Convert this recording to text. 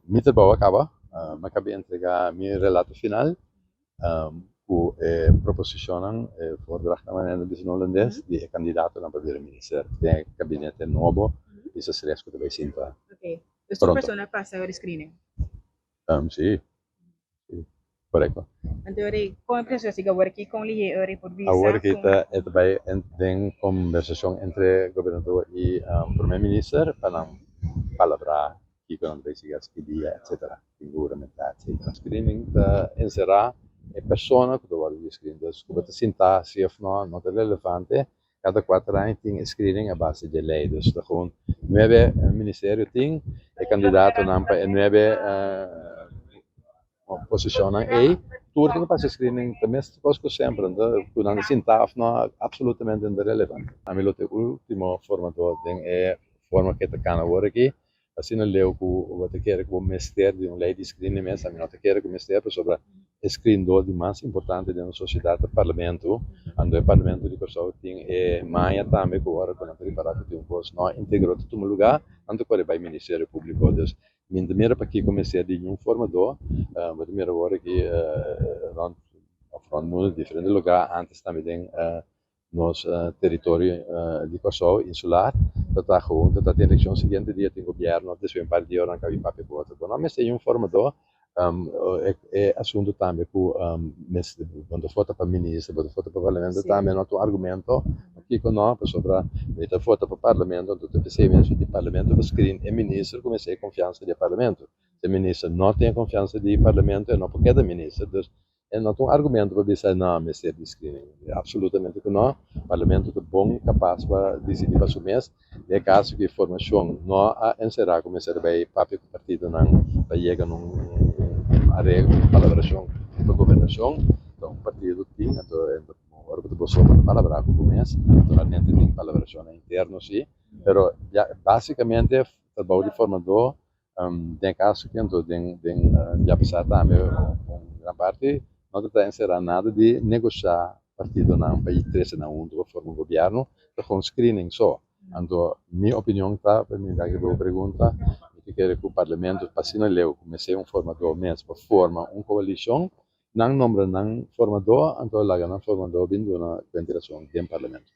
Mi trabou a kaba, mi a kaba di entregá mi relato final ku e proposishonnan, e voordrachtnan manera nan bisa na hulandes, di e kandidatonan pa bira minister den e kabinete nobo di Sastres ku ta bai sinta Oké. Dus tur pronto. persona pasa e screening? Sí, sí, korekto. Anto ora kon e proseso siga awor aki, kon lihé ora por bisa? Awor aki ta e ta bai den kombersashon entre gobernador i prome minister pa nan palabrá kiko nan ta bai sigui hasi ki dia etcetera, tin ku huramentá etcetera. Screening ta enserá e persona ku ta wòrdu di screen, dus ku bo ta sintá si òf no, no ta relevante. Kada 4 aña tin e screening a base di lei, dus ta gewoon nuebe ministerio tin e kandidatonan pa e nuebe posishonnan ei, tur tin ku pasa e screening, ta mes kos ku semper, anto ku nan ta sintá òf no absolutamente no ta relevante. Ami lo ta e último formador den e forma ku e ta kana awor aki. Asina leu ku bo ta kere ku bo mester di un lei di screening mes, ami no ta kere ku mester pasobra e screendor di mas importante den nos sosiedat ta parlamento. Anto e parlamento di Kòrsou tin e maña tambe ku ora ku nan ta ripará ku tin un kos no íntegro ta tuma lugá, nan ta kore bai Ministerio Públiko. Dus mi no ta mira pakiko mester di niun formador. Bo ta mira awor aki rònt òf rònt mundu diferente lugá antes tambe den nos teritorio di Kòrsou insular ta traha gewoon ta tin elekshon siguiente dia tin gobièrnu òf despues un par di dia ora nan kabi papia ku otro. Bo no mester un formadó. E asuntu tambe ku mester bo ta vota pa minister, bo ta vota pa parlamento tambe no ta un argumento. Pakiko no? Pasobra mi ta vota pa parlamento, anto ta p'esei mes di parlamento pa screen e minister ku mester e konfiansa di e parlamento. Si e minister no tin e konfiansa di parlamento e no por keda minister. Dus e no ta un argumento pa bisa no mester di screening. Absolutamente ku no. Parlamento ta bon kapas pa disidí pa su mes. Den e kaso ku e formashon no a enserá ku mester bai papia ku partidonan pa yega na un areglo, un palabrashon pa gobernashon, ta un partido tin, anto ora ku ta bo so bo ta palabrá ku bo mes. Naturalmente tin palabrashonnan interno si, pero ya básikamente trabou di formadó den kaso aki anto den ya pasá tambe un gran parti no ta ta enserá nada di negoshá partidonan pa trese nan huntu pa forma un gobièrnu, ta gewoon screening so. Anto mi opinion ta, pa mi daki bo pregunta, mi ta kere ku parlamento pa asina leu ku mester un formadó mes pa forma un koalishon, nan nombra nan formadó, anto laga nan formadó bin duna kuenta i rason den parlamento.